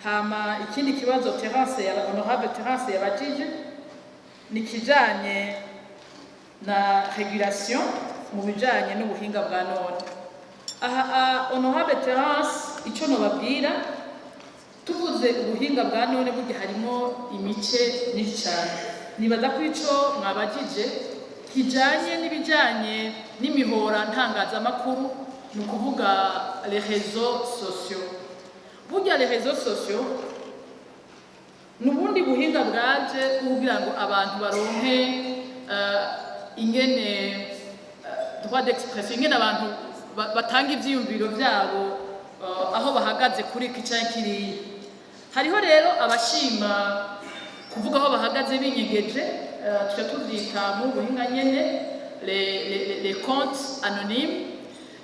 Hama ikindi kibazo Terence ya honorable Terence yabajije ni kijanye na régulation mu bijanye n'ubuhinga bwa none. Aha honorable Terence, ico nobabwira, tuvuze ubuhinga bwa none, burya harimo imice myinshi cyane. Nibaza ko ico mwabajije kijanye n'ibijanye n'imihora ntangazamakuru, ni ukuvuga les réseaux sociaux. Burya les réseaux sociaux ni ubundi buhinga bwaje kugira ngo abantu baronke ingene droit d'expression, ingene abantu batanga ivyiyumviro vyabo aho bahagaze kuri iki canke kiriya. Hariho rero abashima kuvuga aho bahagaze binyegeje, tuca tuvyita mu buhinga nyene les comptes anonymes.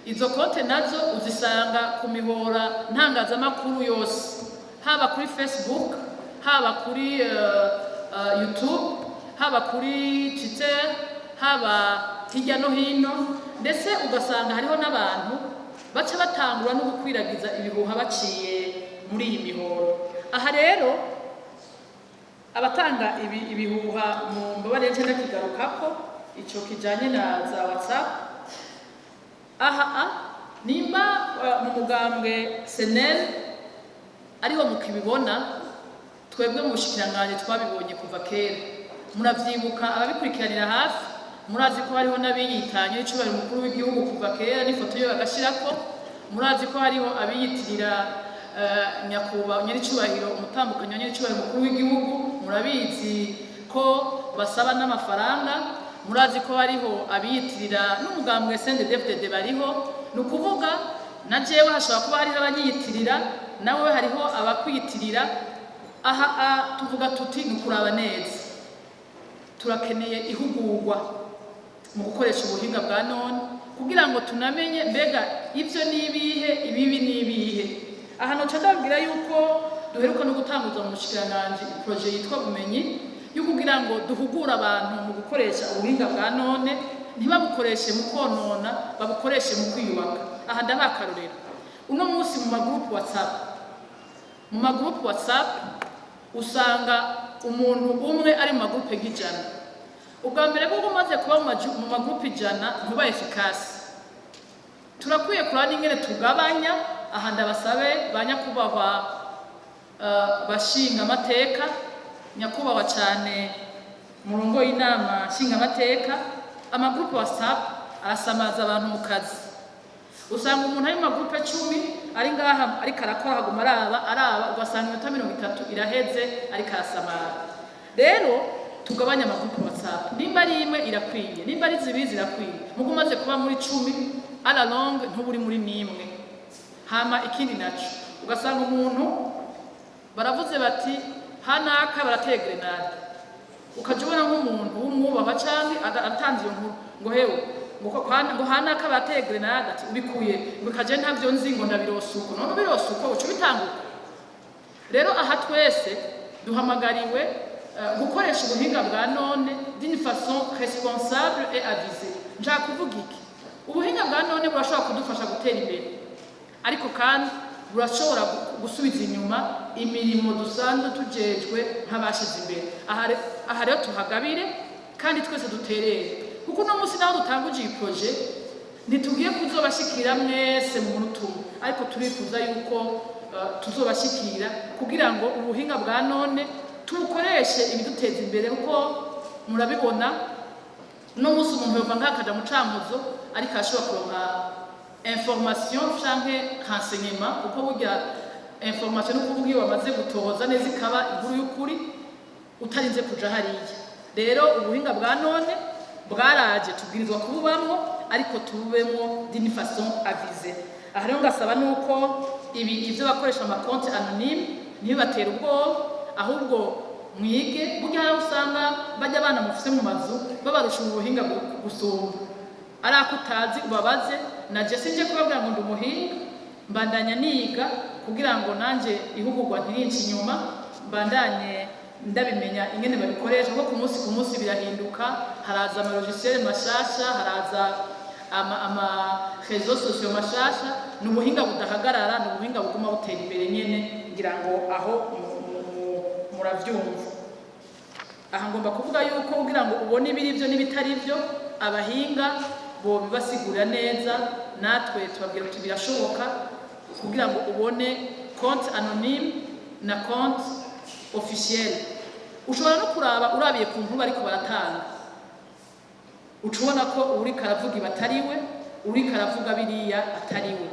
Izo konte nazo uzisanga ku mihora ntangazamakuru yose, haba kuri Facebook, haba kuri YouTube, haba kuri Twitter, haba hirya no hino. Ndetse ugasanga hariho n'abantu baca batangura no gukwiragiza ibihuha baciye muri iyi mihoro. Aha rero abatanga ibihuha, mu mbabarire, nce ndakigarukako ico kijanye na za WhatsApp. Aha nimba mu mugambwe CNL ariho mukibibona, twebwe mu bushikiranganji twabibonye kuva kera. Muravyibuka, ababikurikiranira hafi murazi ko hariho n'abiyitanye n'icubahiro umukuru w'igihugu kuva kera, n'ifoto yo bagashirako. Murazi ko hariho abiyitirira nyakubahwa nyiricubahiro, umutambukanyi wa nyiricubahiro umukuru w'igihugu. Murabizi ko basaba n'amafaranga. Murazi ko hariho abiyitirira n'umugambwe CNDD-FDD bariho. Ni ukuvuga na jewe hashobora kuba hariho abanyiyitirira, nawe hariho abakwiyitirira. Aha tuvuga tuti ni ukuraba neza. Turakeneye ihugurwa mu gukoresha ubuhinga bwa none kugira ngo tunamenye mbega ibyo ni ibihe, ibibi ni ibihe. Aha noca ndababwira yuko duheruka no gutanguza mu bushikiranganji projet yitwa Bumenyi, yo kugira ngo duhugure abantu mu gukoresha ubuhinga bwa none, ntibabukoreshe mu konona, babukoreshe mu kwiyubaka. Aha ndabaha akarorero. Uno munsi mu magroupe WhatsApp usanga umuntu umwe ari mu magroupe nk'ijana. Ubwa mbere bwo umaze kuba mu magroupe 100 ntuba efficace. Turakwiye kuraba n'ingene tugabanya. Aha ndabasabe ba nyakubahwa bashinga amateka, nyakubahwa cyane murongo y'inama nshinga amateka, amagroupe WhatsApp arasamaza abantu mu kazi. Usanga umuntu ari mu magroupe 10, ari ngaha ariko arakora, haguma araba araba, ugasanga iminota 30 iraheze ariko arasamara. Rero tugabanye amagroupe WhatsApp. Nimba ari imwe irakwiye, nimba ari zibiri zirakwiye. Mugo umaze kuba muri 10, à la longue ntuba uri muri nimwe. Hama ikindi naco, ugasanga umuntu baravuze bati hanaka barateye grenade, ukaja ubona nk'umuntu w'umwubahwa canke atanze iyo nkuru ngo hewe, ngo hanaka barateye grenade, ati ubikuye, ngo kaje ntavyo nzi, ngo ndabirose uko. None ubirose uko uca ubitanguka. Rero aha twese duhamagariwe gukoresha ubuhinga bwa none d'une façon responsable et avisée. Nshaka kuvuga iki? Ubuhinga bwa none burashobora kudufasha gutera imbere, ariko kandi burashobora gusubiza inyuma imirimo dusanzwe tujejwe nk'abashize imbere. Aha rero tuhagabire kandi twese duterere, kuko uno munsi naho dutanguje iyi projet ntitugiye kuzobashikira mwese mu munota umwe, ariko turifuza yuko tuzobashikira kugira ngo ubuhinga bwa none tubukoreshe ibiduteza imbere. Kuko murabibona, uno munsi umuntu yova nk'akaja mu Cankuzo ariko arashobora kuronka information canke renseignement, kuko burya information ni ukuvuga iyo wamaze gutohoza neza ikaba inkuru y'ukuri utarinze kuja hariya. Rero ubuhinga bwa none bwaraje, tubwirizwa kububamwo, ariko tububemwo d'une façon avisée. Aha rero ngasaba nuko ibi ivyo bakoresha amakonti anonyme ntibibatere ubwoba, ahubwo mwige. Burya hari aho usanga bajya abana mufise mu mazu babarusha ubuhinga gusumba. Ari ako utazi ubabaze. Naje sinje kubabwira ngo ndi umuhinga, mbandanya niga kugira ngo nanje ihugurwa ntirince inyuma, mbandanye ndabimenya ingene babikoresha, kuko ku munsi ku munsi birahinduka. Haraza amalogiciel mashasha, haraza ama réseaux sociaux mashasha. Ni ubuhinga budahagarara, ni ubuhinga buguma butera imbere nyene. Ngira ngo aho muravyumva. Aha ngomba kuvuga yuko kugira ngo ubone ibiri byo n'ibitari byo, abahinga bobibasigurira neza. Natwe tubabwira tuti birashoboka kugira ngo ubone compte anonyme na compte officiel. Ushobora no kuraba urabiye ku nkuru bariko baratanga, uca ubona ko uriko aravuga ibi atari we, uriko aravuga biriya atari we.